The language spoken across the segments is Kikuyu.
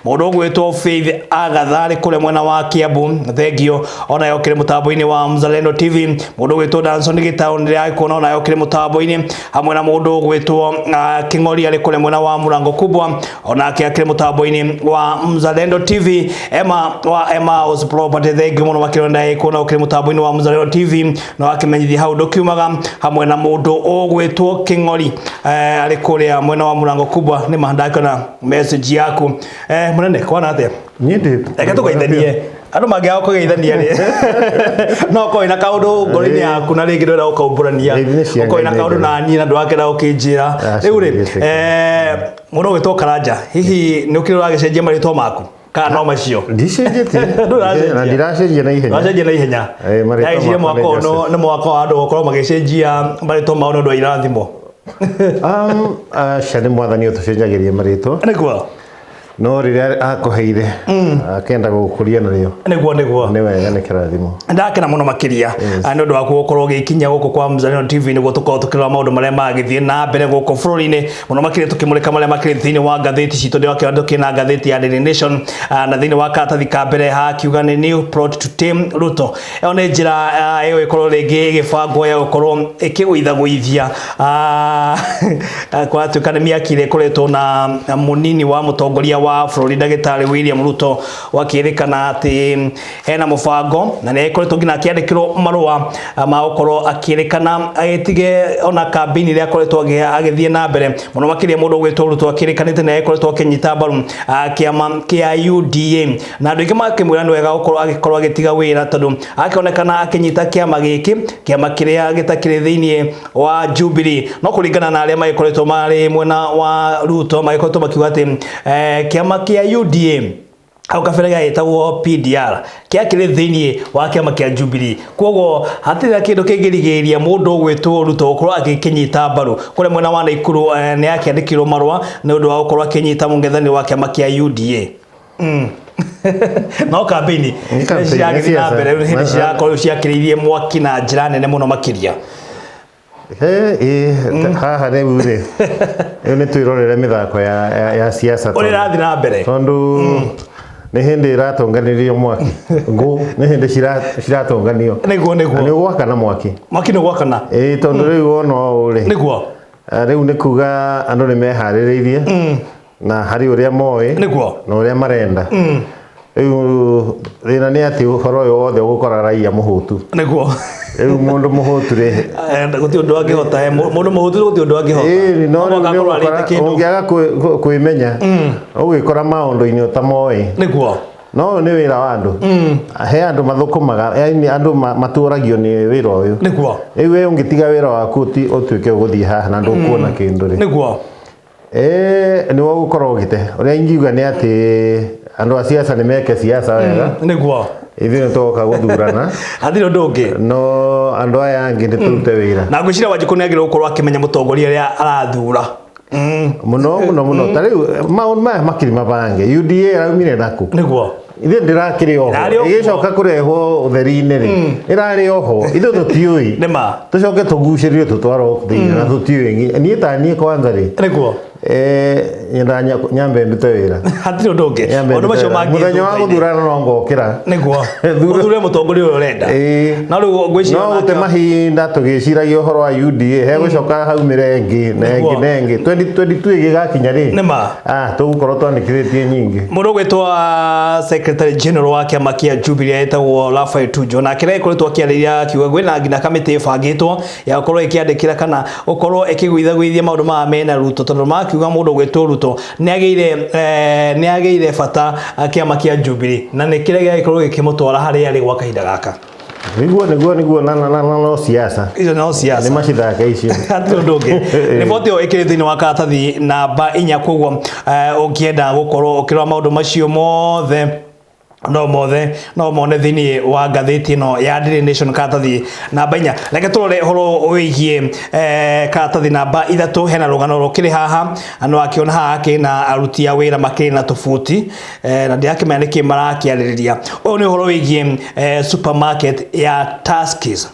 Mũndũ ũgwĩtwo Faith Agatha arĩ kũrĩa mwena wa Kiambu, thengio onayo kĩrĩ mũtambo-inĩ wa Mzalendo TV. Mũndũ ũgwĩtwo Danson Gĩtaũ nĩndĩragĩkuona onayo kĩrĩ mũtambo-inĩ, hamwe na mũndũ ũgwĩtwo Kĩng'ori arĩ kũrĩa mwena wa Mũrango Kubwa, onake akĩrĩ mũtambo-inĩ wa Mzalendo TV. Emma wa Emma House Property, thengio mũno makĩria ndagĩkuona ũkĩrĩ mũtambo-inĩ wa Mzalendo TV, na wakĩmenyithia hau ndũkiumaga, hamwe na mũndũ ũgwĩtwo Kĩng'ori arĩ kũrĩa mwena wa Mũrango Kubwa. Nĩ ma ndakĩona message yaku. Mũnene, kwana atĩa? Niĩ ndĩ Reke tũgeithanie. Andũ mangĩaga kũgeithania rĩ, no ũkorwo wĩna kaũndũ ngoro-inĩ yaku na rĩngĩ ndwenda gũkaumbũrania, Ngeithie cia ũkorwo wĩna Ngai nĩ kaũndũ njega. na niĩ na ndwakĩenda gũkĩnjĩra. Aca, Rĩu rĩ, ndigĩtĩkĩra. Mũndũ ũgwĩtwo Karanja, hihi nĩ ũkĩrĩ ũragĩcenjia marĩtwa maku kana no macio? Ndicenjetie. Ndũracenjia. Na ndiracenjia na ihenya. Ũracenjia na ihenya. Marĩtwa Ndagĩciria makwa mwaka nĩ ũyũ nĩ mwaka wa andũ gũkorwo magĩcenjia marĩtwa mao nĩ ũndũ wa irathimo. Aca, nĩ mwathani ũtũcenjagĩria marĩtwa. Nĩguo. No rĩrĩa akũheire akenda gũgũkũria narĩo. Nĩguo. Nĩ wega, nĩ kĩrathimo. Ndakena mũno makĩria nĩ ũndũ waku gũkorwo ũgĩkinya gũkũ kwa Mzalendo TV nĩguo tũkorwo tũkĩrora maũndũ marĩa magĩthiĩ na mbere gũkũ bũrũri-inĩ, mũno makĩria tũkĩmũrĩka marĩa makĩrĩ thĩinĩ wa ngathĩti citũ. Ndĩrakĩona tũkĩna ngathĩti ya Daily Nation, na thĩinĩ wa karatathi ka mbere hakiuga nĩ "New plot to tame Ruto". Ĩyo nĩ njĩra ĩgũgĩkorwo rĩngĩ ĩgĩbangwo ya gũkorwo ĩkĩgũithagũithia, kwatuĩka nĩ mĩaki ĩrĩa ĩkoretwo na mũnini wa mũtongoria wa bũrũri, ndagĩtarĩ William Ruto, gwakĩrĩkana atĩ hena mũbango na nĩ akoretwo nginya akĩandĩkĩrwo marũa ma gũkorwo akĩrĩkana agĩtige ona kambĩini ĩrĩa akoretwo agĩthiĩ na mbere mũno makĩria. Mũndũ ũgwĩtwo Ruto akĩrĩkanĩte nĩ akoretwo akĩnyita mbaru kĩama kĩa UDA, na andũ aingĩ makĩmwĩra nĩ wega gũkorwo agĩkorwo agĩtiga wĩra, tondũ akĩonekana akĩnyita kĩama gĩkĩ, kĩama kĩrĩa gĩtakĩrĩ thĩinĩ wa Jubilee. No kũringana na arĩa magĩkoretwo marĩ mwena wa Ruto, magĩkoretwo makiuga atĩ kĩama kĩa UDA hau kabere gĩagĩtagwo PDR kĩakĩrĩ thĩinĩ wa kĩama kĩa Jubilee, koguo hatirĩ na kĩndũ kĩngĩrigĩrĩria mũndũ ũgwĩtwo Ruto gũkorwo agĩkĩnyita mbaru. Kũrĩa mwena wa Naikuru nĩ akĩandĩkirwo marũa nĩ ũndũ wa gũkorwo akĩnyita mũng'ethanĩro wa kĩama kĩa UDA. No kambĩini Nĩ campaign, nĩ ciragĩthiĩ na siasa. mbere rĩu, hĩndĩ cirakorwo ciakĩrĩirie mwaki na njĩra nene mũno makĩria. Ĩ, haha rĩu rĩ, rĩu nĩ twĩrorere mĩthako ya siasa ũrĩa ĩrathiĩ na mbere. Tondũ nĩ hĩndĩ ĩratonganĩrio mwaki, ngũ nĩ hĩndĩ ciratonganio. Nĩguo. Na nĩ ũgwakana mwaki. Mwaki nĩ gwakana. Ĩ, tondũ rĩu wona ũũ rĩ, rĩu nĩ kuga andũ nĩ meharĩrĩirie na harĩ ũrĩa moĩ na ũrĩa marenda. Rĩu thĩna nĩ atĩ ũhoro ũyũ wothe ũgũkora raia mũhũtu. Rĩu mũndũ mũhũtu rĩ, Gũtirĩ ũndũ angĩhota. Mũndũ mũhũtu gũtirĩ ũndũ angĩhota. Ĩĩ, no No rĩu mũhaka nĩ akorwo arĩte ũgũkora kĩndũ. ũngĩaga kwĩmenya, ũgwĩkora maũndũ-inĩ ũtamoĩ. No ũyũ nĩ wĩra wa andũ, he andũ mathũkũmaga, yaani andũ matũragio nĩ wĩra ũyũ. Rĩu we ũngĩtiga wĩra waku ũtuĩke ũgũthiĩ haha na ndũkuona kĩndũ rĩ, nĩwe ũgũkorwo ũgĩte. Ũrĩa ingiuga nĩ atĩ andũ a siasa nĩ meke siasa wega. Ithuĩ nĩ tũgoka gũthurana. Hatirĩ ũndũ ũngĩ. No andũ aya angĩ nĩ tũrute wĩra. Na ngwĩciria Wanjikũ nĩ agĩrĩirwo gũkorwo akĩmenya mũtongoria ũrĩa arathura. Mũno mũno mũno. Ta rĩu maũndũ maya makĩrĩ mabange, UDA ĩraumire nakũ? Ithuĩ ndĩrakĩrĩ oho. Ĩrarĩ oho. Ĩgĩcoka kũrehwo ũtheri-inĩ rĩ, ĩrarĩ oho, ithuĩ tũtiũĩ. Nĩ ma. Tũcoke tũgucĩrĩrio tũtwarwo thĩinĩ na tũtiũĩ. Niĩ ta niĩ kwanza rĩ, nyendaga nyambe ndute wĩra. Hatirĩ ũndũ ũngĩ. Nyambe Maũndũ ndute macio wĩra. mangĩ Mũthenya wa thutha-inĩ. gũthurana no ngokĩra. Ũthure mũtongoria ũrĩa ũrenda. Ĩĩ. No rĩu ngwĩciria No onake gũte mahinda tũgĩciragia ũhoro wa UDA, hegũcoka haumĩre ĩngĩ na ĩngĩ na ĩngĩ, 2022 ĩgĩgakinya rĩ, Nĩ ma. Tũgũkorwo twanĩkĩrĩtie nyingĩ. Mũndũ ũgwĩtwo secretary general wa kĩama kĩa Jubilee etagwo Raphael Tuju, nake nĩ akoretwo akĩarĩria akiuga kwĩna nginya kamĩtĩ ĩbangĩtwo ya gũkorwo ĩkĩandĩkĩra kana gũkorwo ĩkĩgũithagũithia maũndũ maya mena Ruto, tondũ makiuga mũndũ ũgwĩtwo Ruto nĩ agĩire bata kĩama kĩa Jubilee na nĩ kĩrĩa gĩagĩkorwo gĩkĩmũtwara harĩa arĩ gwa kahinda gaka. Nĩguo, na no siasa. Icio no Nĩ siasa. Macithake icio. Hatirĩ ũndũ ũngĩ. Riboti ĩyo ĩkĩrĩ thĩinĩ wa karatathi namba 4, koguo ũngĩenda gũkorwo ũkĩrora maũndũ macio mothe, no mothe no mone thĩinĩ wa ngathĩti ĩno ya Daily Nation, karatathi namba 4. Reke tũrore ũhoro wĩgiĩ karatathi namba 3. Hena rũgano rũkĩrĩ haha na nĩ wakĩona haha hakĩrĩ na aruti a wĩra makĩrĩ na tũbuti, na ndirakĩmenya nĩkĩ marakĩarĩrĩria. Ũyũ nĩ ũhoro wĩgiĩ supermarket ya Tuskys.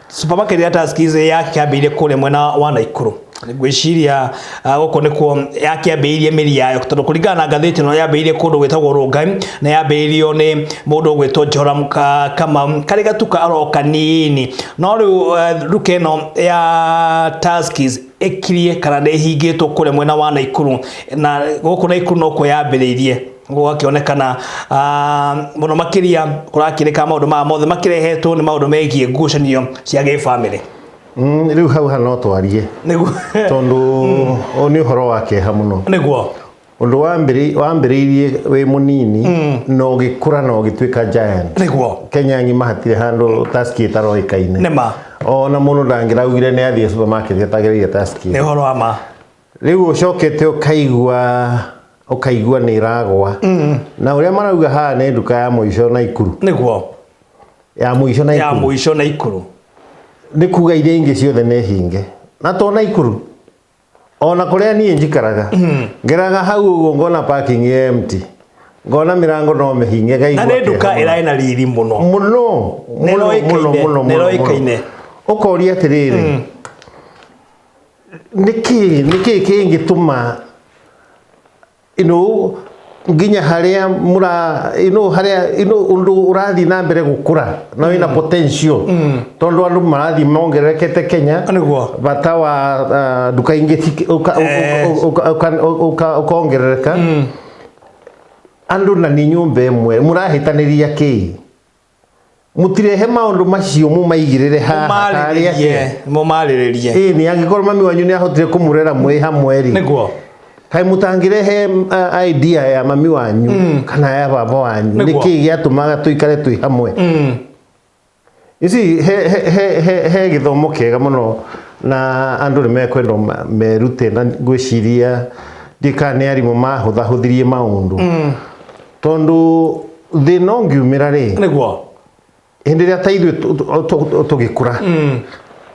Supermarket ya Tuskys yakĩambĩrĩirie kũrĩa mwena wa Naikuru. Ngwĩciria gũkũ nĩkuo yakĩambĩrĩirie mĩri yayo, tondũ kũringana na ngathĩti ĩno yambĩrĩirie kũndũ gwĩtagwo Rongai, na yambĩrĩirio nĩ mũndũ ũgwĩtwo Joram Kamau, karĩ gatuka oro kanini. No rĩu nduka ĩno ya Tuskys ĩkirie kana nĩ ĩhingĩtwo kũrĩa mwena wa Naikuru, na gũkũ Naikuru nokuo yambĩrĩirie. Gũgakĩonekana mũno makĩria kũrakĩrĩka maũndũ maya mothe makĩrehetwo nĩ maũndũ megiĩ ngucanio cia gĩbamĩrĩ. Rĩu hau ha no twarie. Nĩguo. Tondũ ũyũ nĩ ũhoro wa kĩeha mũno. Nĩguo. Ũndũ wambĩrĩirie wĩ mũnini na ũgĩkũra na ũgĩtuĩka giant. Nĩguo. Kenya ng'ima hatirĩ handũ Tuskys ĩtaroĩkaine. Nĩma. Ona mũndũ ndangĩraugire nĩ athiĩ supermarket atagĩrĩire Tuskys. Nĩ ũhoro wa ma. Rĩu ũcokete ũkaigua nĩ ĩragwa. Na ũrĩa marauga haha nĩ nduka ya mũico Naikuru. Nĩguo. Ya mũico Naikuru. Ya mũico Naikuru. Nĩ kuga iria ingĩ ciothe nĩ hinge. Na to Naikuru. Ona kũrĩa niĩ njikaraga. Ngeraga hau ũguo ngona parking ĩ empty. Ngona mĩrango no mĩhinge ngaigua Na nĩ nduka ĩrarĩ na riri mũno. Mũno, mũno, mũno, mũno, mũno. Ũkoria atĩrĩrĩ. Nĩkĩ, nĩkĩ kĩngĩtũma you nginya harĩa mũra harĩa ũndũ ũrathiĩ na mbere gũkũra na wĩna potential, tondũ andũ marathiĩ mongererekete Kenya. Nĩguo. Bata wa nduka ingĩ ũkongerereka. Andũ na nĩ nyũmba ĩmwe mũrahĩtanĩria kĩ? Mũtirehe maũndũ macio mũmaigĩrĩre haha karĩ atĩa? Mũmarĩrĩrie. Ĩĩ, nĩ angĩkorwo mami wanyu nĩ ahotire kũmũrera mwĩ hamwe rĩ. Nĩguo. Kaĩ mũtangĩrehe idea ya mami wanyu kana ya baba wanyu? Nĩkĩ gĩatũmaga tũikare twĩ hamwe? Ici he gĩthomo kĩega mũno na andũ nĩ mekwenda merute, na ngwĩciria ndiũĩ kana nĩ arimũ mahũthahũthirie maũndũ. Tondũ thĩna ũngiumĩra rĩ, Nĩguo. Hĩndĩ ĩrĩa ta ithuĩ tũgĩkũra,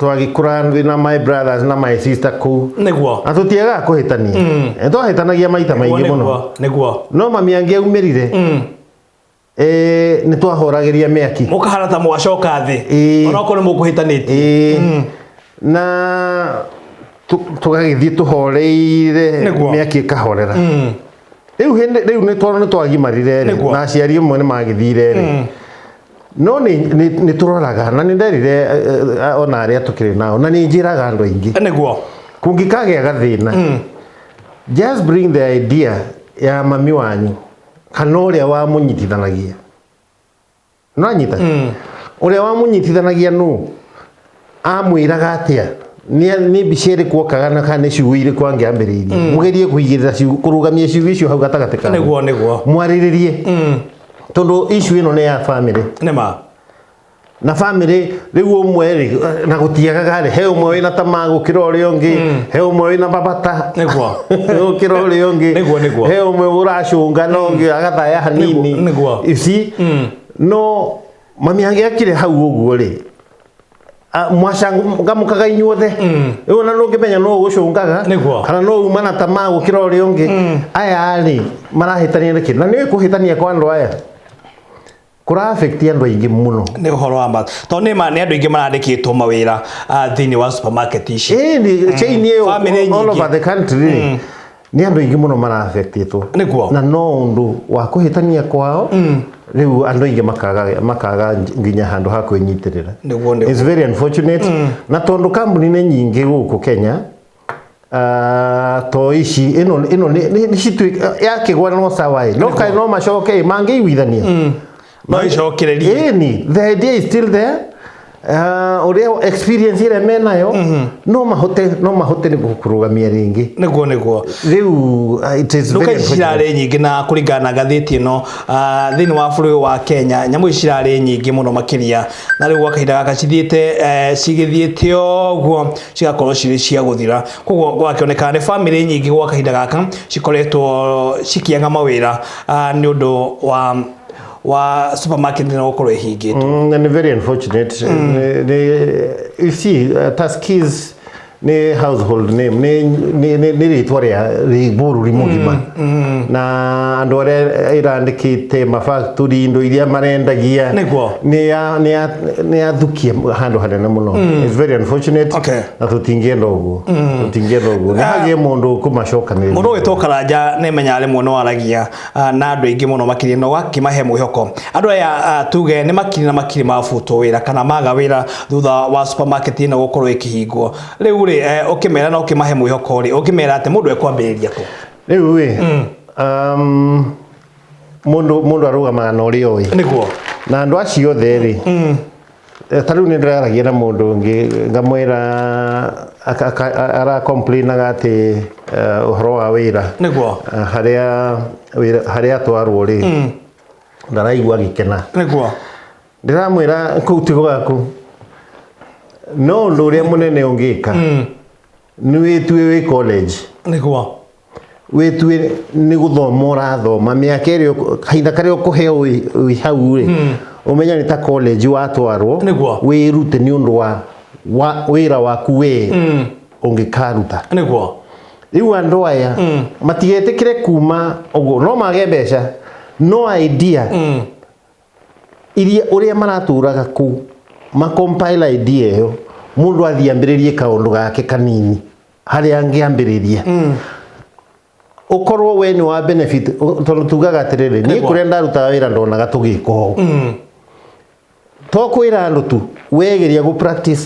twagĩkũra na my brothers na my sister kũu. Nĩguo. Na tũtiagaga kũhĩtania. Twahĩtanagia maita maingĩ mũno. Nĩguo. No mami angĩaumĩrire, nĩ twahoragĩria mĩaki. Mũkahana ta mwacoka thĩ. Onokorwo nĩ mũkũhĩtanĩtie. Na tũgagĩthiĩ tũhoreire mĩaki ĩkahorera. Rĩu hĩndĩ rĩu nĩ tondũ nĩ twagimarire rĩ, na aciari amwe nĩ magĩthire rĩ. No nĩ tũroraga na nĩ nderire ona arĩa tũkĩrĩ nao na nĩ njĩraga andũ aingĩ. Nĩguo. Kũngĩkagĩa gathĩna, just bring the idea ya mami wanyu kana ũrĩa wamũnyitithanagia. Nĩwanyita? Ũrĩa wamũnyitithanagia nũ? Amwĩraga atĩa? Nĩ mbica ĩrĩkũ okaga na kana nĩ ciugo irĩkũ angĩambĩrĩirie? Mũgerie kũigĩrĩra ciugo, kũrũgamia ciugo icio hau gatagatĩ kanyu. Nĩguo, nĩguo. Mwarĩrĩrie. Tondũ issue ĩno nĩ ya family. Nĩma. Na family rĩu ũmwe rĩ, na gũtiagaga rĩ, he ũmwe wĩna tamaa gũkĩra ũrĩa ũngĩ, he ũmwe wĩna mabata. Nĩguo. Gũkĩra ũrĩa ũngĩ. Nĩguo, nĩguo. He ũmwe ũracũnga na ũngĩ agathaya hanini. Nĩguo. You see? No mami angĩakire hau ũguo rĩ, mwacangamũkaga inyuothe. Rĩu ona ndũngĩmenya nũ ũgũcũngaga, Nĩguo. kana nũ uma na tamaa gũkĩra ũrĩa ũngĩ. Aya rĩ, marahĩtania nĩkĩ? Na nĩũĩ kũhĩtania kwa andũ aya kũra affect andũ aingĩ mũno. Nĩ ũhoro wa ma. Tondũ nĩ ma nĩ andũ aingĩ marandĩkĩtwo mawĩra thĩinĩ wa supermarket ici. Ĩĩ, nĩ chain ĩyo Family all nyingĩ. over the country rĩ, nĩ andũ aingĩ mũno mara affectĩtwo. Nĩguo. Na no ũndũ wa kũhĩtania kwao, rĩu andũ aingĩ makaga nginya handũ ha kwĩnyitĩrĩra. Nĩguo, nĩguo. It's very unfortunate. Na tondũ kambuni nĩ nyingĩ gũkũ Kenya, to ici ĩno ĩno nĩ cituĩka yakĩgwa no sawa ĩ. No kaĩ no macoke ĩ, mangĩiguithania. No icokererie. Ĩni, the idea is still there. Ũrĩa experience ĩrĩa menayo, no mahote nĩ kũrũgamia rĩngĩ. Nĩguo, nĩguo. Rĩu it is Nduka very ici unfortunate. cirarĩ nyingĩ na kũringana na ngathĩti ĩno, thĩinĩ wa bũrũri wa Kenya nyamũ ici cirarĩ nyingĩ mũno makĩria, na rĩu gwa kahinda gaka cithiĩte cigĩthiĩte ũguo cigakorwo cirĩ cia gũthira. Koguo gwakĩonekana nĩ bamĩrĩ nyingĩ gwa kahinda gaka cikoretwo cikĩaga mawĩra nĩ ũndũ wa supermarket ĩno gũkorwo ĩhingĩtwo. And very unfortunate. You see, Tuskys Nĩ household name, nĩ rĩtwa rĩa rĩ bũrũri mũgima, na andũ arĩa ĩrandĩkĩte mafactory, indo iria marendagia nĩ yathukia handũ hanene mũno. It's very unfortunate. Na tũtingĩenda ũguo, tũtingĩenda ũguo, nĩ hagĩe mũndũ ũkũmacokanĩrĩria. Mũndũ ũgĩtwo Karanja nĩ menyaga rĩmwe nĩ waragia na andũ aingĩ mũno makĩria na ũgakĩmahe mwĩhoko. Andũ aya, tuge nĩ makiri na makiri mabutwo wĩra kana maga wĩra thutha wa supermarket ĩno gũkorwo ĩkĩhingwo. Rĩu rĩ, ũkĩmera na ũkĩmahe mwĩhoko rĩ, ũkĩmera atĩ mũndũ ekwambĩrĩria kũ? Rĩu ĩ, mũndũ arũgamaga na ũrĩa oĩ. Na andũ acio othe rĩ, ta rĩu nĩ ndĩraragia na mũndũ ũngĩ, ngamwĩra ara complainaga atĩ ũhoro wa wĩra, harĩa wĩra harĩa atwarwo rĩ, ndaraigua agĩkena. Ndĩramwĩra kũu ti gwaku, no ũndũ ũrĩa mũnene ũngĩka nĩ wĩtue wĩ college, wĩtue nĩ gũthoma ũrathoma mĩaka ĩrĩa kahinda karĩa ũkũheo wĩ hau rĩ, ũmenye nĩ ta college watwarwo, wĩrute nĩ ũndũ wa wĩra waku we ũngĩkaruta. Rĩu andũ aya matigetĩkĩre kuma ũguo no mage mbeca, no idea iria ũrĩa maratũraga kũu, macompile idea ĩyo, mũndũ athiĩ ambĩrĩrie kaũndũ gake kanini harĩa angĩambĩrĩria, ũkorwo we nĩ wa benefit, tondũ tugaga atĩrĩrĩ, niĩ kũrĩa ndarutaga wĩra ndonaga tũgĩka ũũ. To kwĩra andũ tu, we geria gũ practice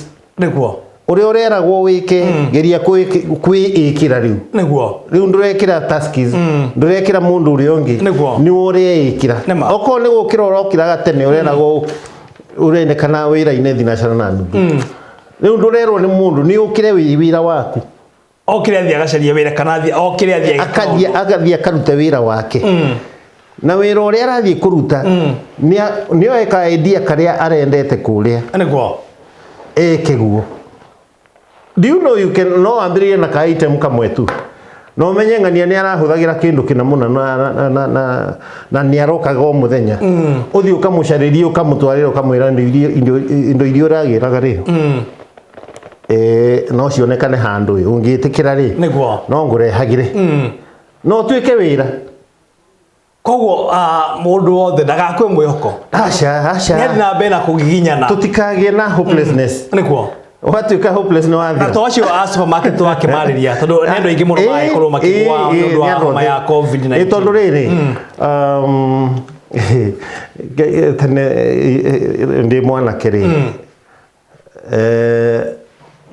ũrĩa ũreragwo wĩke, geria kwĩĩkĩra rĩu. Rĩu ndũrekĩra tasks, ndũrekĩra mũndũ ũrĩa ũngĩ, nĩ ũreĩkĩra. Okorwo nĩ gũkĩra ũrokĩraga tene, ũreragwo ũrendekana wĩra-inĩ thinacara na nuthu, rĩu ndũrerwo nĩ mũndũ, nĩ ũkĩre wĩ wĩra waku. Okĩre athiĩ agacarie wĩra kana athiĩ okĩre athiĩ agĩke akathiĩ agathiĩ akarute wĩra wake, na wĩra ũrĩa arathiĩ kũruta nĩoe ka idea karĩa arendete kũrĩa, eke guo. Do you know you can, no wambĩrĩrie na ka item kamwe tu, na ũmenye ng'ania nĩ arahũthagĩra kĩndũ kĩna mũna na nĩ arokaga o mũthenya, ũthiĩ ũkamũcarĩrie, ũkamũtwarĩra, ũkamwĩra indo iria ũragĩraga rĩ, no cionekane handũ ĩ ũngĩtĩkĩra rĩ, no ngũrehagĩre, no ũtuĩke wĩra. Koguo mũndũ wothe ndagakue mwĩhoko. Aca, aca. Nĩ athiĩ na mbere na kũgiginyana. Tũtikagĩe na hopelessness. Watuĩka hopeless nĩ Na wathira. To acio a supermarket twakĩmarĩria, tondũ nĩ andũ aingĩ mũno magĩkorwo makĩgwa nĩ ũndũ wa homa ya COVID-19. Ĩ, tondũ rĩrĩ, tene ndĩ mwanake rĩ,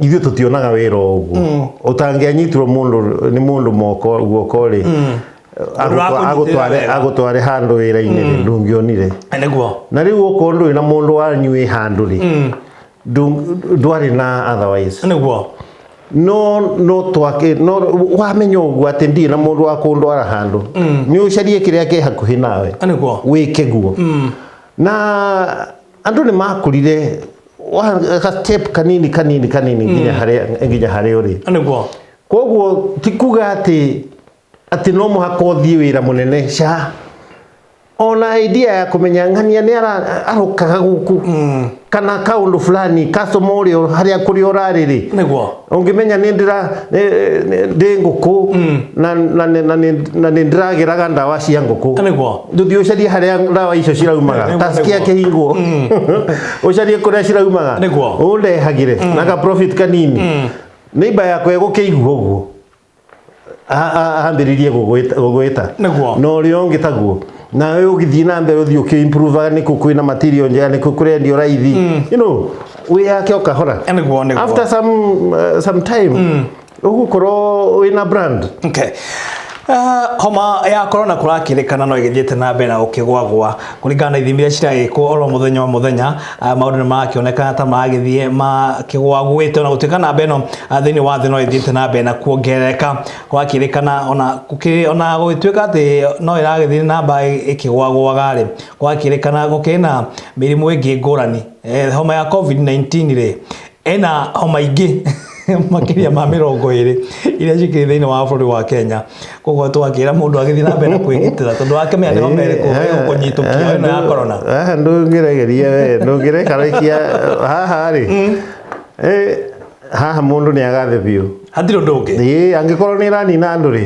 ithuĩ tũtionaga wĩra o ũguo. Ũtangĩanyitirwo mũndũ nĩ mũndũ moko guoko rĩ, Ũrakũnyitĩrĩra wega. Agũtware handũ wĩra-inĩ rĩ, ndũngĩonire. Na rĩu okorwo ndũrĩ na mũndũ wanyu wĩ handũ rĩ, ndwarĩ na otherwise. No twake no wamenya ũguo atĩ ndirĩ na mũndũ wa kũndwara handũ, nĩ ũcarie kĩrĩa kĩ hakuhĩ nawe, wĩke guo. Na andũ nĩ makũrire ga step kanini kanini kanini nginya harĩa ũrĩ. Koguo ti kuga atĩ no mũhaka ũthiĩ wĩra mũnene, ca ona idea ya kũmenya ng'ania nĩ arokaga gũkũ kana kaũndũ fulani, customer ũrĩa harĩa kũrĩa ũrarĩ rĩ, ũngĩmenya nĩ ndĩra ndĩ ngũkũ na nĩ ndĩragĩraga ndawa cia ngũkũ, ndũthiĩ ũcarie harĩa ndawa icio ciraumaga, taski akĩhingwo, ũcarie kũrĩa ciraumaga, ũndehagĩre na ka profit kanini, neighbor yakwa ĩgũkĩigua ũguo ambĩrĩrie gũgwĩta. Na ũrĩa ũngĩ taguo, nawe ũgĩthiĩ na mbere, ũthiĩ ũkĩ-improvaga nĩkũ kwĩna material njega, nĩkũ kũrendio raithi, wĩyake o kahora. Nĩguo, nĩguo. After some time ũgũkorwo wĩna brand. Okay. Homa ya corona kũrakĩrĩkana no ĩgĩthiĩte na mbere na gũkĩgwagwa kũringana na ithimi iria ciragĩkwo oro mũthenya o mũthenya. Maũndũ nĩ marakĩonekana ta maragĩthiĩ makĩgwagwĩte, ona gũtuĩka namba ĩno thĩinĩ wa thĩ no ĩthiĩte na mbere na kuongerereka. Kũrakĩrĩkana ona gũkĩrĩ ona gũgĩtuĩka atĩ no ĩragĩthiĩ namba ĩkĩgwagwaga rĩ, kũrakĩrĩkana gũkĩrĩ na mĩrimũ ĩngĩ ngũrani. Homa ya COVID-19 rĩ, ĩna homa ingĩ makĩria ma 20 iria cikĩrĩ thĩinĩ wa bũrũri wa Kenya. Koguo twakĩra mũndũ agĩthiĩ na mbere na kwĩgitĩra, tondũ wakĩmenya nĩ homa ĩrĩkũ ĩgũkũnyitũkia, ĩno ya corona. Haha ndũngĩregeria we, ndũngĩrekarekia haha rĩ. Haha mũndũ nĩ agathe biũ. Hatirĩ ũndũ ũngĩ. Ĩĩ, angĩkorwo nĩ ĩranina andũ rĩ,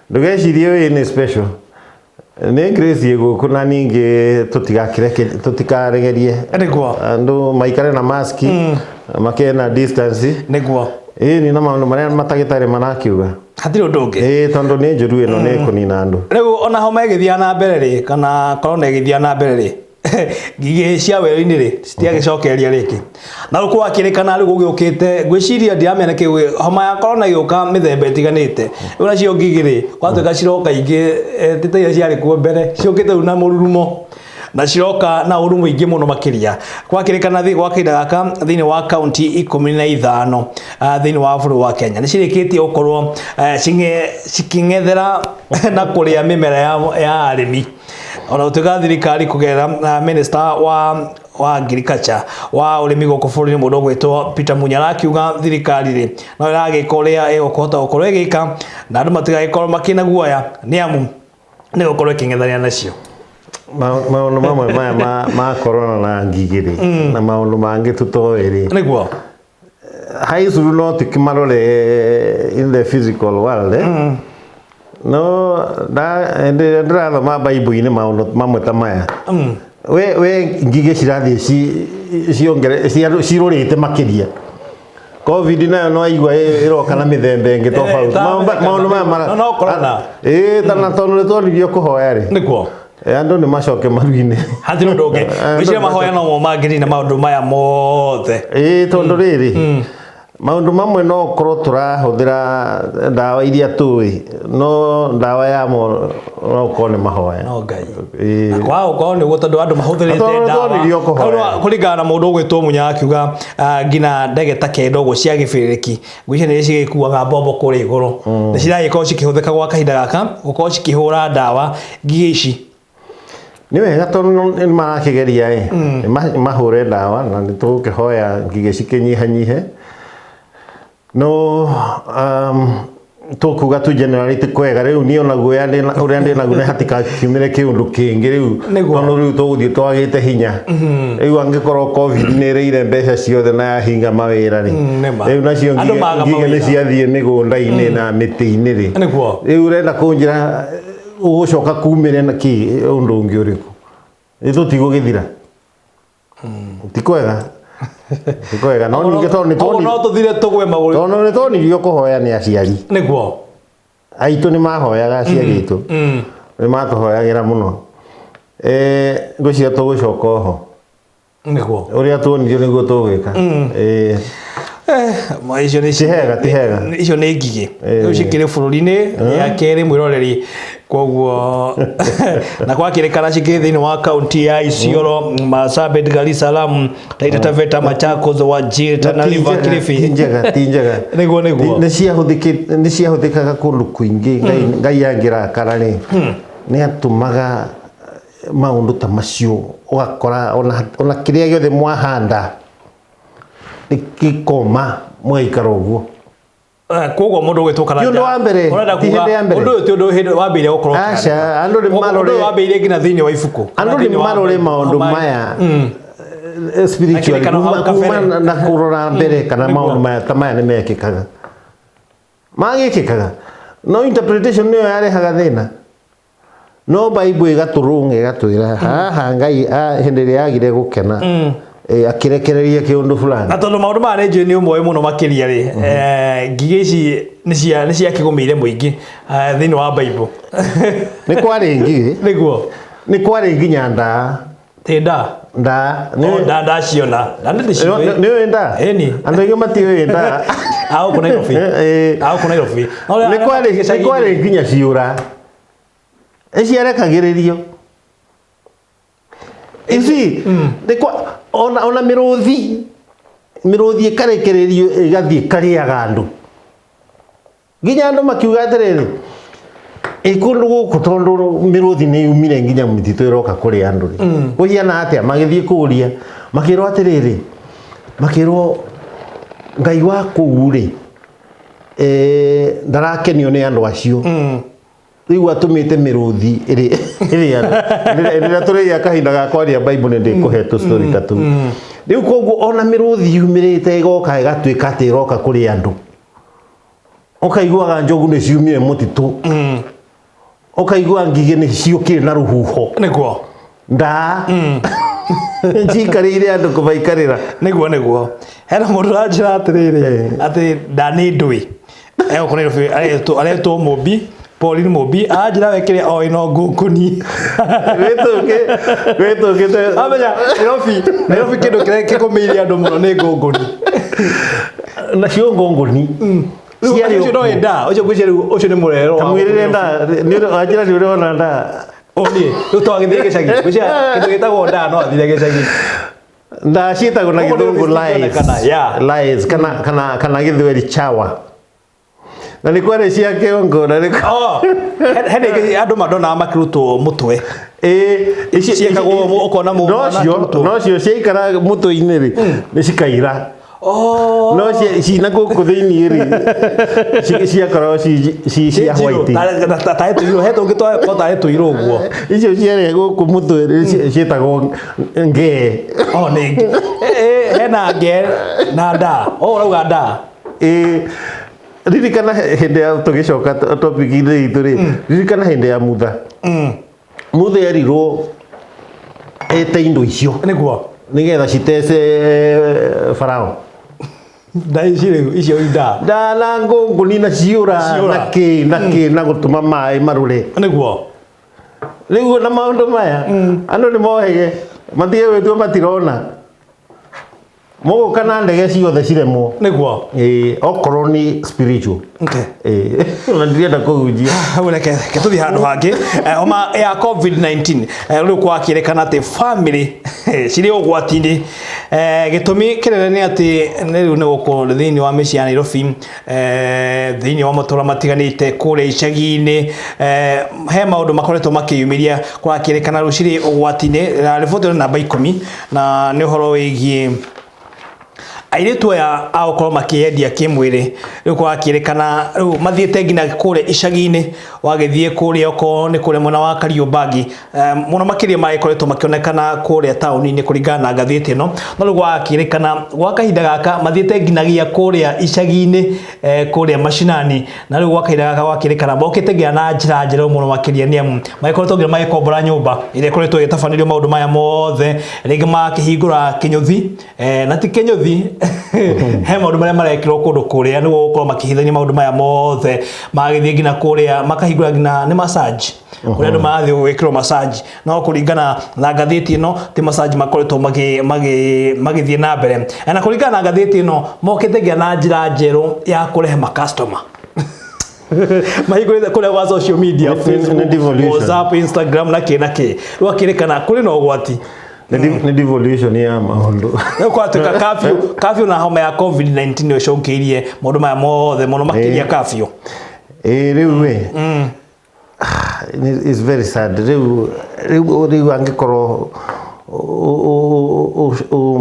ndũgecirie wĩ nĩ special. Nĩ grace ĩ gũkũ, na ningĩ tũtigakĩreke, tũtikaregerie. Andũ maikare na maski, makena distance. Ĩĩ, nĩ na maũndũ marĩa matagĩtarĩ marakiuga. Hatirĩ ũndũ ũngĩ. Ĩĩ, tondũ nĩ njũru ĩno, nĩ ĩkũnina andũ. Rĩu ona homa ĩgĩthiaga na mbere rĩ, kana corona ĩgĩthiaga na mbere rĩ, ngigĩ cia werũ-inĩ rĩ, citiagĩcokereria rĩngĩ. Na rĩu gwakĩrĩkana rĩu gũgĩũkĩte, ngwĩciria ndiramenya nĩkĩ homa ya corona ĩgĩũka mĩthemba ĩtiganĩte. Rĩu nacio ngigĩ rĩ, gwatuĩka ciroka ingĩ, ti ta iria ciarĩ kuo mbere, ciũkĩte rĩu na mũrurumo na ciroka na ũru mũingĩ mũno makĩria. Gwakĩrĩkana gwa kahinda gaka thĩinĩ wa kaunti 15 thĩinĩ wa bũrũri wa Kenya nĩ cirĩkĩtie gũkorwo cikĩng'ethera na kũrĩa mĩmera ya arĩmi. Ona gũtuĩka thirikari kũgerera minister wa agriculture, wa ũrĩmi gũkũ bũrũri-inĩ, mũndũ ũgwĩtwo Peter Munya, arakiuga thirikari rĩ no ĩragĩka ũrĩa ĩgũkũhota gũkorwo ĩgĩka na andũ matigagĩkorwo makĩna guoya, nĩ amu nĩ gũkorwo ĩkĩng'ethania nacio. Maũndũ mamwe maya ma corona na ngigĩ rĩ, na maũndũ mangĩ tũtoĩ rĩ, high school no tũkĩmarore in the physical world, eh? No hĩndĩ ĩrĩa ndĩrathoma Bible-inĩ maũndũ mamwe ta maya, we ngigĩ cirathiĩ cirũrĩte makĩria. Covid nayo no aigua ĩroka na mĩthemba ĩngĩ tofauti. Maũndũ maya mara No corona. Ĩĩ, tana tondũ nĩ twonirio kũhoya rĩ, andũ nĩ macoke maru-inĩ. Hatirĩ ũndũ ũngĩ. Ngwĩciria mahoya no mo mangĩnina maũndũ maya mothe. Ĩĩ, tondũ rĩrĩ, maũndũ mamwe no ũkorwo tũrahũthĩra ndawa iria tũĩ, no ndawa yamo no ũkorwo nĩ mahoya. No Ngai. Na kwaga gũkorwo nĩguo, tondũ andũ mahũthĩrĩte Tondũ ndawa. twonirio kũhoya. Hau kũringana na mũndũ ũgwĩtwo Munya, akiuga nginya ndege ta 9 ũguo cia gĩbĩrĩrĩki, ngwĩciria nĩ cigĩkuaga mbombo kũrĩa igũrũ, nĩ ciragĩkorwo cikĩhũthĩka gwa kahinda gaka gũkorwo cikĩhũra ndawa ngigĩ ici. Nĩ wega, tondũ nĩ marakĩgeria ĩ nĩ mahũre ndawa, na nĩ tũgũkĩhoya ngigĩ cikĩnyihanyihe. No tũkuga tu generally ti kwega. Rĩu niĩ ona guoya ũrĩa ndĩ naguo nĩ hatikakiumĩre kĩũndũ kĩngĩ rĩu, tondũ rĩu tũgũthiĩ twagĩte hinya. Rĩu angĩkorwo Covid nĩ ĩrĩire mbeca ciothe na yahinga mawĩra rĩ, Nĩma. rĩu nacio Andũ maga ngigĩ nĩ mawĩra. ciathiĩ mĩgũnda-inĩ na mĩtĩ-inĩ rĩ, rĩu ũrenda kũnjĩra ũgũcoka kumĩre na kĩ ũndũ ũngĩ ũrĩkũ? Nĩ tũtigũgĩthira. Ti kwega, ti kwega. No ningĩ tondũ nĩ Koguo no tũthire tũgwe magũrũ. Tondũ nĩ twonirio kũhoya nĩ aciari aitũ, nĩ mahoyaga, aciari aitũ nĩ matũhoyagĩra mũno. Ngwĩciria tũgũcoka oho ũrĩa tuonirio nĩguo tũgwĩka. Ma icio nĩ Ti hega, ti hega. Icio nĩ ngigĩ rĩu cikĩrĩ bũrũri-inĩ ya kerĩ, mwĩroreri. Koguo na gwakĩrĩkana cikĩrĩ thĩinĩ wa kaunti ya Isiolo, Marsabit, Garissa, Lamu, Taita Taveta, Machakos, Wajir, Tana Ti River, njega, ti Kilifi. njega, ti njega. Nĩ ciahũthĩkaga kũndũ kũingĩ. Ngai angĩrakara rĩ, nĩ atũmaga maũndũ ta macio, ũgakora ona kĩrĩa gĩothe mwahanda nĩ gĩkoma, mũgaikara ũguo. Koguo mũndũ ũgwĩtwo Karanja, Ti ũndũ wa mbere, ũrenda ti kuga hĩndĩ ya mbere. ũndũ ũyũ ti ũndũ hĩndĩ wambĩrĩria gũkorwo Aca, andũ nĩ ũndũ marore ũyũ wambĩrĩirie nginya thĩinĩ wa ibuku kana andũ nĩ thĩinĩ wa marore Bible. maũndũ maya spiritually, Akĩrĩkana hau kuma kabere. na kũrora mbere kana maũndũ maya ta maya nĩ mekĩkaga, magĩkĩkaga, no interpretation nĩyo yarehaga thĩna. No Bible ĩgatũrũnga, ĩgatwĩra haha Ngai hĩndĩ ĩrĩa yagire gũkena, akĩrekereria kĩũndũ fulani. Na tondũ maũndũ maya nĩ njũĩ nĩ ũmoĩ mũno makĩria rĩ, ngigĩ ici nĩ ciakĩgũmĩire mũingĩ thĩinĩ wa Bible. Nĩ kwarĩ ngigĩ. Nĩ kwarĩ nginya ndaa. Tĩ ndaa? Ndaa. O, ndaa ndaciona na nĩ ndĩciũĩ. Nĩ ũĩ ndaa? Ĩni. Andũ aingĩ matiũĩ ndaa. A gũkũ Nairobi. A gũkũ Nairobi. No Nĩ kwarĩ gĩcagi-inĩ. Nĩ kwarĩ nginya ciũra ĩciarekagĩrĩrio ici nĩ kwa ona mĩrũthi ĩkarekererio ĩgathiĩ ĩkarĩaga andũ, nginya andũ makiuga atĩrĩrĩ, ĩ kũndũ gũkũ tondũ mĩrũthi nĩ yumire nginya mĩtitũ ĩroka kũrĩa andũ rĩ, kũhiana atĩa? Magĩthiĩ kũũria, makĩrwo atĩrĩrĩ, makĩrwo Ngai wa kũu rĩ, ndarakenio nĩ andũ acio. Rĩu atũmĩte mĩrũthi ĩrĩ ĩrĩ andũ. Rĩrĩa tũrĩgĩa kahinda ga kwaria Bible nĩ ndĩkũhe tũ story ta tũu. Rĩu koguo ona mĩrũthi yumĩrĩte ĩgoka ĩgatuĩka atĩ ĩroka kũrĩ andũ, ũkaiguaga njogu nĩ ciumire mũtitũ, ũkaigua ngigĩ nĩ ciũkire na rũhuho. Ndaa cikarĩire andũ kũmaikarĩra. Nĩguo hena mũndũ ũranjĩra atĩrĩrĩ atĩ nda nĩ ndũĩ egũkũ Nairobi, aretwo Mũmbi, Pauline Mũmbi, aranjĩra we kĩrĩa oĩ no ngũngũni. Wĩtũkĩte. Amenya Nairobi kĩndũ kĩrĩa kĩgũmĩire andũ mũno nĩ ngũngũni. Nacio ngũngũni ciarĩ ũcio no nda ũcio ngwĩciria rĩu ũcio nĩ mũrerero wa Kamwĩrĩre nda wanjĩra nĩ ũrona nda. O niĩ rĩu twagĩthiĩ gĩcagi, ngwĩciria kĩndũ gĩtagwo nda no athire gĩcagi. Nda ciĩtagwo na Ũguo gĩthũngũ nĩ lies. cironekana, yeah. Lies kana gĩthweri chawa, na nĩ kwarĩ cia kĩongo na nĩ Oh, hena ingĩ andũ mandonaga makĩrutwo mũtwe. Ĩĩ, Ciĩkagwo ũkona mũndũ nocio akĩrutwo. Nocio ciaikara mũtwe-inĩ rĩ, nĩ cikaira. No cina gũkũ thĩinĩ rĩ, ciakoragwo ci cia white. Tarĩ tũirũ, he tũngĩ twakorwo tarĩ tũirũ ũguo. Icio ciarĩ gũkũ mũtwe rĩ, ciĩtagwo ngee. Oh, nĩ hena nge na nda. Oh, ũrauga nda. Ĩĩ, ririkana hĩndĩ ya tũgĩcoka topic-inĩ itũ rĩ, ririkana hĩndĩ ya Mutha. Mutha erirwo ete indo icio nĩgetha citece Farao. Nda ici rĩu icio inda. Ndana ngũngũni na ciũra Ciũra. na kĩ na kĩ na gũtũma maĩ marũre. Rĩu na maũndũ maya andũ nĩ mohege matige gwĩtua matirona, mũgũka na ndege ciothe ciremwo. Ĩĩ, okorwo nĩ spiritual. Ĩĩ, ona ndirenda kũhunjia. Hau reke tũthiĩ handũ hangĩ. Homa ya COVID-19, rĩu kwakĩrĩkana atĩ family cirĩ ũgwati-inĩ. Gĩtũmi kĩnene nĩ atĩ nĩ rĩu nĩ gũkũ thĩinĩ wa mĩciĩ ya Nairobi, thĩinĩ wa matũra matiganĩte kũrĩa icagi-inĩ, he maũndũ makoretwo makĩyumĩria, kũrakĩrĩkana rĩu cirĩ ũgwati-inĩ. Na riboti ĩno namba 10 na nĩ ũhoro wĩgiĩ airĩtu aya a gũkorwo makĩendia kĩmwĩrĩ. Rĩu kũrakĩrĩkana rĩu mathiĩte nginya kũrĩa icagi-inĩ, wagĩthiĩ kũrĩa okorwo nĩ kũrĩa mwena wa Kariobangi, mũno makĩria magĩkoretwo makĩonekana kũrĩa taũni-inĩ kũringana na ngathĩti ĩno. No rĩu gwakĩrĩkana gwa kahinda gaka mathiĩte nginyagia kũrĩa icagi-inĩ, kũrĩa macinani. Na rĩu gwa kahinda gaka gwakĩrĩkana mokĩte nginya na njĩra njerũ mũno makĩria, nĩ amu magĩkoretwo nginya magĩkombora nyũmba ĩrĩa ĩkoretwo ĩgĩtabanĩrio maũndũ maya mothe, rĩngĩ makĩhingũra kĩnyũthi, na ti kĩnyũthi, he maũndũ marĩa marekĩrwo kũndũ kũrĩa nĩguo gũkorwo makĩhithania maũndũ maya mothe. Magĩthiĩ nginya kũrĩa makahingũra nginya nĩ massage, kũrĩa andũ marathiĩ gwĩkĩrwo massage. No kũringana na ngathĩti ĩno ti massage makoretwo magĩthiĩ na mbere. Na kũringana na ngathĩti ĩno mokĩte nginya na njĩra njerũ ya kũrehe makastoma, mahingũrĩte kũrĩa gwa social media, Nĩ Facebook, devolution. WhatsApp, Instagram na kĩ na kĩ. Rĩu akĩrĩkana kũrĩ na ũgwati. Nĩ devolution ya maũndũ. Rĩu kwatuĩka curfew na homa ya COVID-19 nĩ ĩcũngĩrĩirie maũndũ maya mothe mũno makĩria curfew. Ĩĩ, rĩu ĩ it's very sad. Rĩu angĩkorwo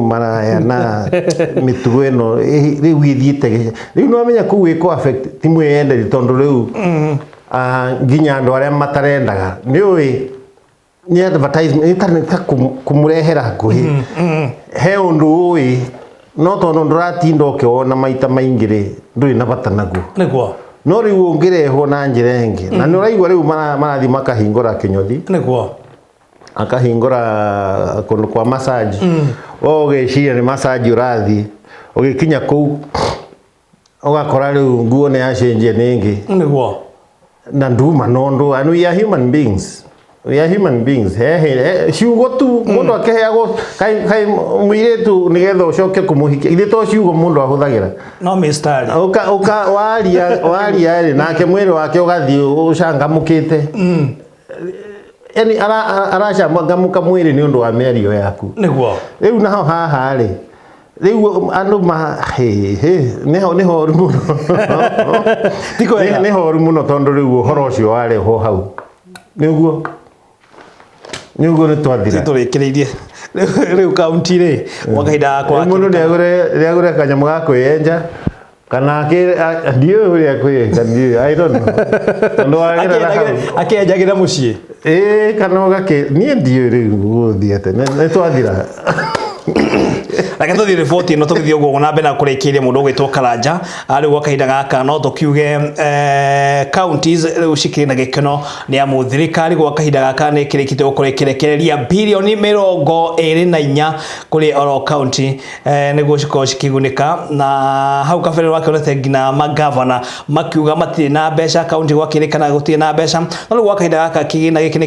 maraya na mĩtugo ĩno rĩu ĩthiĩte rĩu, nĩ wamenya kũu ĩkũ affect ti mwĩyenderi, tondũ rĩu nginya andũ arĩa matarendaga nĩ ũĩ nĩ advertisement, nĩ ta kũmũrehera hakuhĩ he ũndũ ũĩ, no tondũ ndũratinda ũkĩwona maita maingĩ rĩ, ndũrĩ na bata naguo. No rĩu ũngĩrehwo na njĩra ĩngĩ, na nĩ ũraigua rĩu marathiĩ makahingũra kĩnyũthi, akahingũra kũndũ kwa massage, we ũgeciria nĩ massage ũrathiĩ, ũgĩkinya kũu ũgakora rĩu nguo nĩ yacenjia nĩ ĩngĩ. Na nduma nondu, and we are human beings, we are human beings. He ciugo tu mundu akiheagwo kai muiritu nigetha ucoke kumuhikia, ithe to ciugo mundu ahuthagira. No mistari. Uka waria rĩ, nake mwĩrĩ wake ũgathiĩ ũcangamũkĩte, yani aracangamũka mwĩrĩ nĩ ũndũ wa mĩario yaku. Rĩu naho haha rĩ, rĩu andũ ma hĩ hĩ nĩho nĩ horu mũno. Ti kwega. Nĩ horu mũno, tondũ rĩu ũhoro ũcio warehwo hau nĩguo nĩ twathira. Tũrĩkĩrĩirie rĩu kaunti rĩ gwa kahinda gakwa. Rĩu mũndũ nĩagũre kanyamũ ga kwĩyenja. Kana ndiũĩ ũrĩa kwĩka, ndiũĩ, I don't know. Tondũ wagerera hau. Akĩenjagĩra mũciĩ. Ĩĩ, kana ũgakĩ, niĩ ndiũĩ rĩu gũgũthiĩ atĩa. Nĩ twathira. Reke tũthiĩ riboti ĩno tũgĩthiĩ ũguo na mbere na kũrĩkĩrĩria mũndũ ũgwĩtwo Karanja. Rĩu gwa kahinda gaka no tũkiuge counties rĩu cikĩrĩ na gĩkeno nĩ amu thirikari gwa kahinda gaka nĩ ĩkĩrĩkĩte gũkorwo ĩkĩrekereria birioni 24 kũrĩ oro county nĩguo cikorwo cikĩgunĩka. Na hau kabere wakĩonete nginya magavana makiuga matirĩ na mbeca, county gwakĩrĩkana gũtirĩ na mbeca, no rĩu gwa kahinda gaka kĩgĩna gĩkĩ nĩ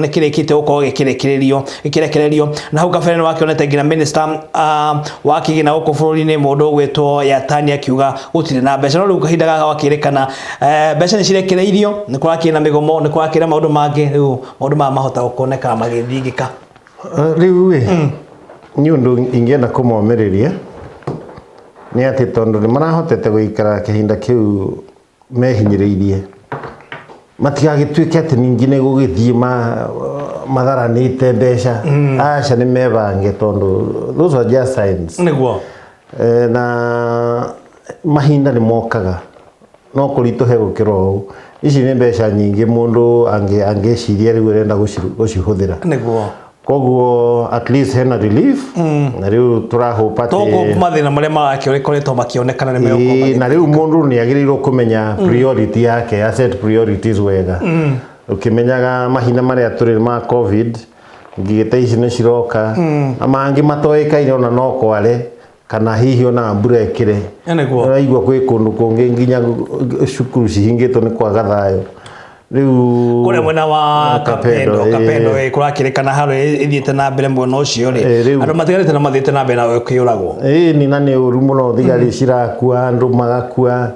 kĩrĩkĩte gũkorwo gĩkĩrekererio gĩkĩrekererio. Na hau kabere nĩ wakĩonete nginya minister wa kĩgĩna gũkũ bũrũri-inĩ mũndũ ũgwĩtwo Yatani akiuga gũtirĩ na mbeca, no rĩu kahinda gaka gwakĩrĩkana mbeca nĩ cirekereirio, nĩ kũrakĩrĩ na mĩgomo, nĩ kũrakĩrĩ na maũndũ mangĩ, rĩu maũndũ maya mahota gũkoneka magĩthingĩka. Rĩu ĩ, nĩ ũndũ ingĩenda kũmomĩrĩria nĩ atĩ tondũ nĩ marahotete gũikara kĩhinda kĩu mehinyĩrĩirie, matigagĩtuĩke atĩ ningĩ nĩ gũgĩthiĩ matharanĩte mbeca. Aca, nĩ mebange tondũ those are just signs. Nĩguo. Na mahinda nĩ mokaga no kũritũhe gũkĩra ũũ. Ici nĩ mbeca nyingĩ mũndũ angĩciria rĩu arenda gũcihũthĩra. Nĩguo. Koguo at least hena relief, na rĩu tũrahope atĩ Toguo mathĩna marĩa marakĩkoretwo makĩonekana nĩ megũkorwo Ĩĩ, na rĩu mũndũ nĩ agĩrĩirwo kũmenya priority yake, asset priorities wega, ũkĩmenyaga mahinda marĩa tũrĩ ma COVID, ngigĩ ta ici nĩ ciroka na mangĩ matoĩkaine, ona no kware kana hihi ona mbura ĩkĩre. Nĩguo. Ũraigua kwĩ kũndũ kũngĩ nginya cukuru cihingĩtwo nĩ kwaga thayũ rĩu. Kũrĩa mwena wa Kapendo, Kapendo, Kapendo kũrakĩrĩkana haro ĩthiĩte na mbere mwena ũcio rĩ, Rĩu- andũ matiganĩte na mathiĩte na mbere na kũragwo. Ĩĩ, ni na nĩ ũru mũno, thigari cirakua, andũ magakua,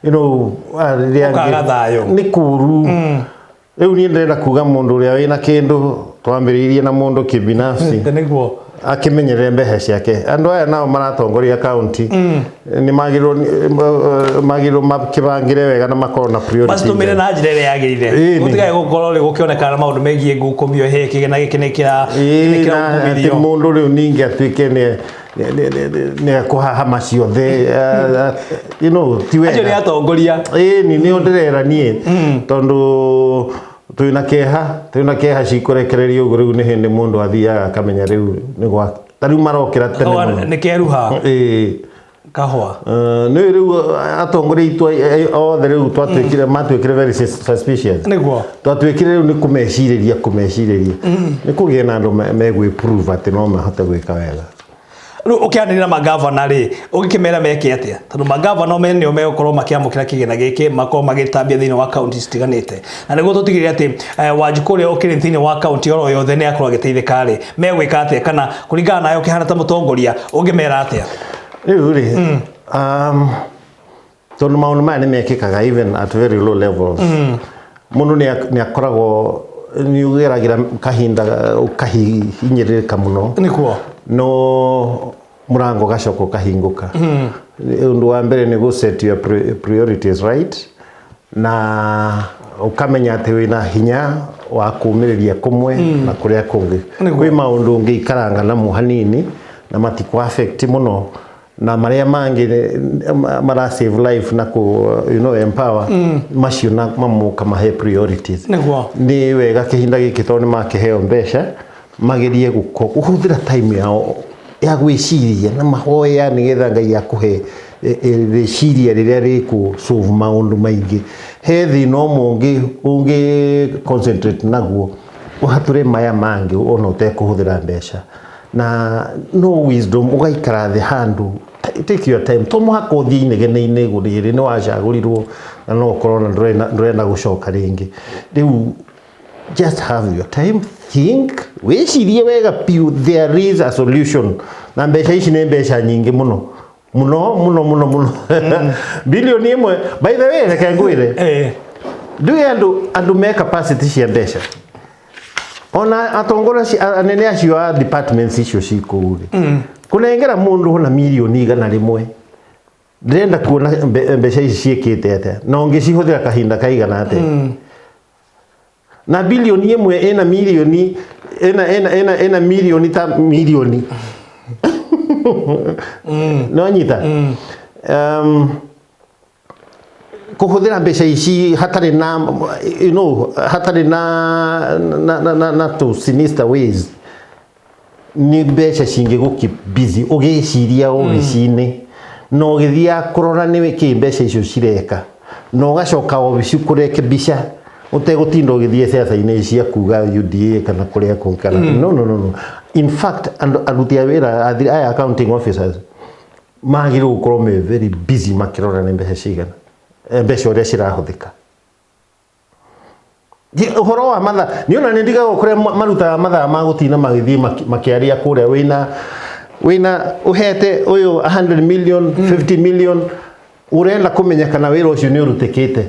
rĩrĩa Ũkaga thayũ. Nĩ kũru. Rĩu niĩ ndĩrenda kuga mũndũ ũrĩa wĩna kĩndũ, twambĩrĩirie na mũndũ kĩbinafsi, Nĩguo. Akĩmenyerere mbeca ciake. Andũ aya nao maratongoria kaunti nĩ magĩrĩirwo makĩbangĩre wega na makorwo na priorities. Macitũmĩre na njĩra ĩrĩa yagĩrĩire. Ĩĩ, Gũtigae gũkorwo rĩ gũkĩonekana na maũndũ megiĩ ngukumio, hĩ kĩgĩna gĩkĩ nĩ kĩra nĩ Ĩĩ, na atĩ kĩrakumirio. Mũndũ rĩu ningĩ atuĩke nĩ akũhahama ciothe, ti Acio nĩ wega. Atongoria. Ĩĩ, ni nĩo ndĩrera niĩ, tondũ twĩna kĩeha cikũrekererio ũguo. Rĩu nĩ hĩndĩ mũndũ athiaga akamenya rĩu nĩ gwa ta rĩu marokĩra tene mũno. Nĩ keruha. Ĩĩ. Kahũa. Nĩ rĩu atongoria aitũ othe rĩu twatuĩkire matuĩkire very suspicious. Nĩguo. Twatuĩkire rĩu nĩ kũmecirĩria nĩ kũgĩe na andũ megwĩ-prove atĩ no mahote gwĩka wega. Rĩu ũkĩanĩrĩra magavana rĩ, ũngĩkĩmera meke atĩa, tondũ magavana me nĩo megũkorwo makĩamũkĩra kĩgĩna gĩkĩ, makorwo magĩtambia thĩinĩ wa kaunti citiganĩte, na nĩguo tũtigĩrĩre atĩ Wanjikũ ũrĩa ũkĩrĩ thĩinĩ wa kaunti oro yothe nĩ akorwo agĩteithĩka rĩ, megwĩka atĩa, kana kũringana nawe ũkĩhana ta mũtongoria ũngĩmera atĩa? Rĩu rĩ, tondũ maũndũ maya nĩ mekĩkaga even at very low levels, mũndũ nĩ akoragwo nĩ ũgeragĩra kahinda ũkahinyĩrĩrĩka mũno, Nĩguo. No mũrango ũgacoka ũkahingũka. Ũndũ wa mbere nĩ gũ set your priorities right, na ũkamenya atĩ wĩna hinya wa kũmĩrĩria kũmwe na kũrĩa kũngĩ. Nĩguo. Kwĩ maũndũ ũngĩikaranga namo hanini na matikũ affect mũno, na marĩa mangĩ mara save life na kũ empower macio na mamoka mahe priorities. Nĩguo. Nĩ wega kĩhinda gĩkĩ, tondũ nĩ makĩheo mbeca, magerie kũhũthĩra time yao ya gwĩciria na mahoya nĩgetha Ngai akũhe rĩciria rĩrĩa rĩkũ solve maũndũ maingĩ. He thĩna ũmwe ũngĩ concentrate naguo ũhatũre maya mangĩ ona ũtekũhũthĩra mbeca, na no wisdom ũgaikara thĩ handũ, take your time, to mũhaka ũthiĩ inegene-inĩ rĩrĩ nĩ wacagũrirwo na no ũkorwo na ndũrenda gũcoka rĩngĩ. Rĩu just have your time, think, wĩcirie wega piũ. There is a solution, na mbeca ici nĩ mbeca nyingĩ mũno mũno mũno mũno mũno, 1 bilioni. By the way, reke ngwĩre, ndũĩ andũ me capacity cia mbeca, ona atongoria anene acio a departments icio ci kũu rĩ, kũnengera mũndũ ona 100 milioni ndĩrenda kuona mbeca ici ciĩkĩte atĩa na ũngĩcihũthĩra kahinda kaigana atĩa. Na 1 bilioni ĩna milioni ĩna milioni ta milioni no nyita. Kũhũthĩra mbeca ici hatarĩ na hatarĩ na to sinister ways, nĩ mbeca cingĩgũ keep busy ũgĩciria obici-inĩ na ũgĩthiaga kũrora nĩ kĩ mbeca icio cireka, na ũgacoka obici kũrekebisha ũtegũtinda ũgĩthiĩ ciaca-inĩ cia kuga UDA kana kũrĩa kũngĩ kana no, no, no, no. In fact, andũ aruti a wĩra aya accounting officers magĩrĩirwo gũkorwo me very busy makĩrora nĩ mbeca cigana, mbeca ũrĩa cirahũthĩka. Ũhoro wa mathaa nĩ ona nĩ ndigagwo kũrĩa marutaga mathaa ma gũtinda magĩthiĩ makĩaria kũrĩa wĩna ũhete ũyũ 100 million, 50 million, ũrenda kũmenya kana wĩra ũcio nĩ ũrutĩkĩte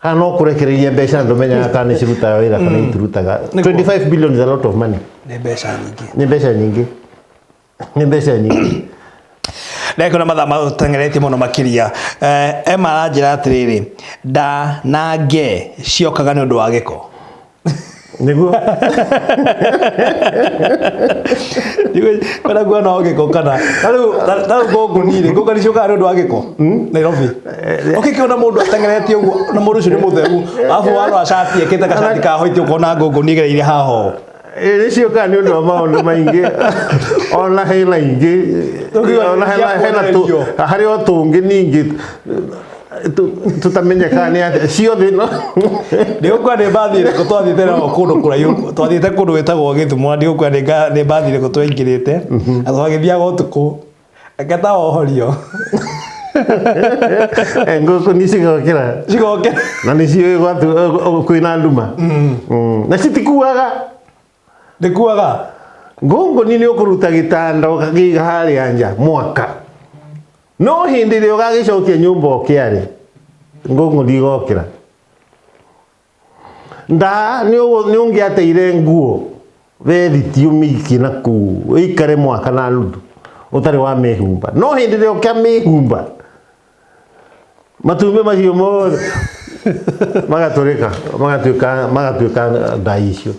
kana no kũrekereria mbeca, ndũmenyaga kana nĩ cirutaga wĩra kana itirutaga. 25 billion is a lot of money. Nĩ mbeca nyingĩ. Nĩ mbeca nyingĩ, nĩ mbeca nyingĩ. Ndekona mathaa mateng'eretie mũno makĩria. Emma aranjĩra atĩrĩrĩ, nda na nge ciokaga nĩ ũndũ wa gĩko. Nĩguo. Kwenda kuona o gĩko kana ta rĩu ngũngũni rĩ, ngũngũni ciũkaga nĩ ũndũ wa gĩko Nairobi. Ũkĩkĩona mũndũ ateng'eretie ũguo na mũndũ ũcio nĩ mũtheru, arabu warora cati ekĩte gacati ka white, ũkona ngũngũni ĩgereire haha ũũ. Nĩ ciũkaga nĩ ũndũ wa maũndũ maingĩ, ona hena ingĩ, ona hena harĩ o tũngĩ ningĩ tutamenyekaga nĩ atĩa ciothe no. Ndigũkua nĩ mbathi ĩrĩkũ twathiĩte nao kũndũ kũraihu, twathiĩte kũndũ gwĩtagwo Gĩthumo, na ndigũkua nĩ mbathi ĩrĩkũ twaingĩrĩte na twagĩthiaga ũtukũ, reke ta wohorio. Ngũkũ nĩ cigokĩra. Cigokĩra. Na nĩ ciũĩ kwĩna nduma. Na citikuaga. Ndĩkuaga. Ngũngũni nĩ ũkũruta gĩtanda ũgakĩiga harĩa nja mwaka, no hĩndĩ ĩrĩa ũgagĩcokia nyũmba ũkĩarĩ, ngũngũni igokĩra. Ndaa nĩ ũngĩateire nguo bethiti ũmĩikie na kũu ĩikare mwaka na nuthu ũtarĩ wa mĩhumba, no hĩndĩ ĩrĩa ũkamĩhumba, matumbĩ macio mothe magatũrĩka, magatuĩka ndaa icio.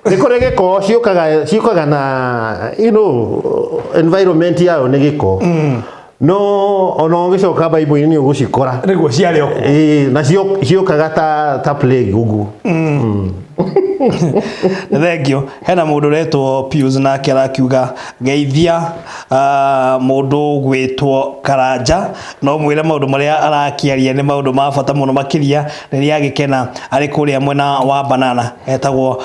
Nĩ kũrĩ gĩko ciũkaga na environment yayo nĩ gĩko, no ona ũgĩcoka Bible-inĩ nĩ ũgũcikora. Nĩguo ciarĩ o kuo. Ĩĩ, na ciũkaga ta plague ũguo. Thengio. Hena mũndũ ũretwo Pius, nake arakiuga geithia mũndũ gwĩtwo Karanja, no mwĩre maũndũ marĩa arakĩaria nĩ maũndũ ma bata mũno makĩria, rĩrĩa agĩkena arĩ kũrĩa mwena wa Banana. Etagwo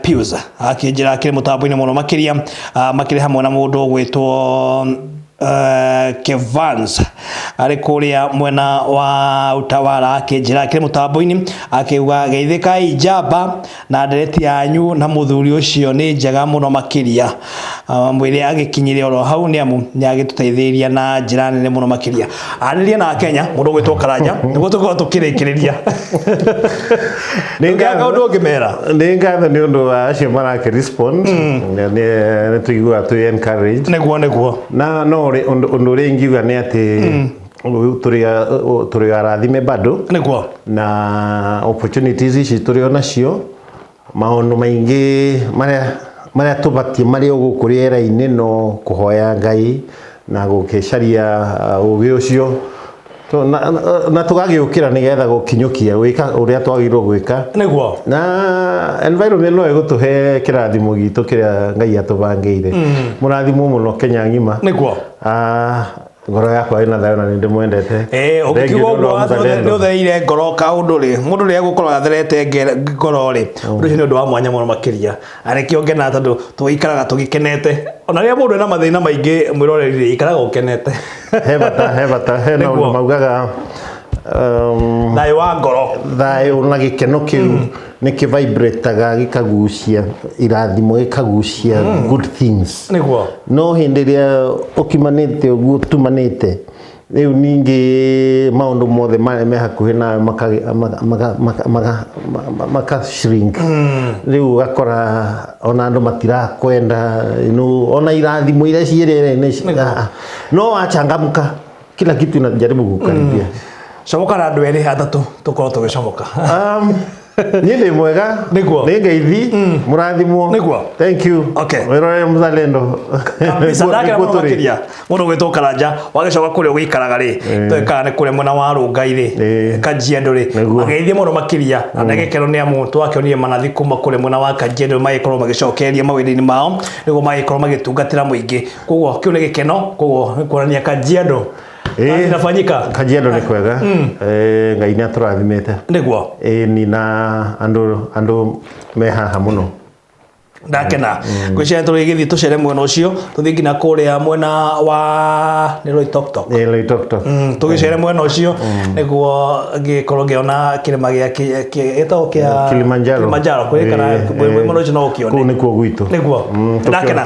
Pius, akĩnjĩra akĩrĩ mũtambo-inĩ mũno makĩria, makĩrĩ hamwe na mũndũ gwĩtwo Kevans arĩ kũrĩa mwena wa Utawala, akĩnjĩra akĩrĩ mũtambo-inĩ, akiuga geithĩkai njamba na ndereti yanyu na mũthuri ũcio nĩ njega mũno makĩria. Mwĩre agĩkinyire oro hau nĩ amu nĩ agĩtũteithĩrĩria na njĩra nene mũno makĩria. Aranĩria na Kenya mũndũ ũgwĩtwo Karanja nĩguo tũkorwo tũkĩrĩkĩrĩria. Nĩ Ndũngĩaga kaũndũ ũngĩmera. Nĩ ngatho nĩ ũndũ wa acio marakĩ respond, nĩ tũiguaga twĩ encouraged. Nĩguo. Na no ũndũ ũrĩa ingiuga nĩ atĩ tũrĩ arathime bado na opportunities ici tũrĩ o nacio, maũndũ maingĩ marĩa tũbatiĩ marĩ o gũkũ rĩera-inĩ, no kũhoya Ngai na gũkĩcaria ũgĩ ũcio na tũgagĩũkĩra nĩgetha gũkinyũkia gwĩka ũrĩa twagĩrĩirwo gwĩka. Na environment no ĩgũtũhe kĩrathimo gitũ kĩrĩa Ngai atũbangĩire. Mũrathimwo mũno Kenya ng'ima. Ah, ngoro yakwa ĩna thayũ na nĩ ndĩmwendete. Thengiũ Ũngiuga nĩ ũguo ũndũ wa nĩ mzalendo. ũthereire ngoro kaũndũ rĩ, mũndũ rĩrĩa egũkorwo atherete ngoro rĩ, ũndũ ũcio nĩ ũndũ wa mwanya mũno makĩria, na nĩkĩo ngenaga tondũ tũikaraga tũgĩkenete ona rĩrĩa mũndũ ena mathĩna maingĩ. Mwĩroreri rĩ, ikaraga ũkenete. He bata hena ũndũ maugaga thayũ wa ngoro. Thayũ na gĩkeno kĩu nĩ kĩvibrataga, gĩkagucia irathimo, gĩkagucia good things. No hĩndĩ ĩrĩa ũkimanĩte ũguo ũtumanĩte rĩu, ningĩ maũndũ mothe marĩa me hakuhĩ nawe maka shrink. Rĩu ũgakora ona andũ matirakwenda, ona irathimo iria ciĩ rĩera-inĩ, no wachangamka, kila kitu inajaribu kukaribia. Comoka na andũ erĩ atatũ tũkorwo tũgĩcomoka. Niĩ ndĩ mwega. Nĩguo. Nĩ ngeithi. Mũrathimwo. Nĩguo. Thank you. Okay. Wĩrore Mzalendo. Kabisa Nĩkuo- ndakena nĩkuo mũno tũrĩ. makĩria mũndũ gwĩtwo Karanja wagĩcoka kũrĩa ũgĩikaraga rĩ tũĩ kana nĩ kũrĩa mwena wa Rũngai rĩ Kajiado rĩ Nĩguo. mageithie mũno makĩria na nĩ gĩkeno nĩ amu twakĩonire manathi kuma kũrĩa mwena wa Kajiado magĩkorwo magĩcokereria mawĩra-inĩ mao nĩguo magĩkorwo magĩtungatĩra mũingĩ. Koguo kĩu nĩ gĩkeno, koguo nĩ kuonania Kajiado kazi inafanyika. Kajiado nĩ kwega. Ngai nĩ atũrathimĩte. Nĩguo. Ĩni na andũ me haha mũno. Ndakena ngwĩciria tũrĩgĩthiĩ tũcere mwena ũcio, tũthiĩ nginya kũrĩa mwena wa nĩ Loitoktok. Loitoktok. Tũgĩcere mwena ũcio nĩguo ngĩkorwo ngĩona kĩrĩma gĩa gĩtagwo kĩa Kilimanjaro. Kilimanjaro kwĩ kana mwena ũcio no ũkĩone. Kũu nĩkuo gwitũ. Nĩguo. Ndakena.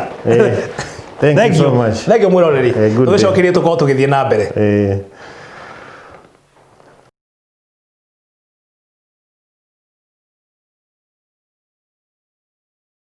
Thank you so much. Thank you mwĩroreri. Good day. Tũgĩcokerie tũkorwo tũgĩthiĩ na mbere.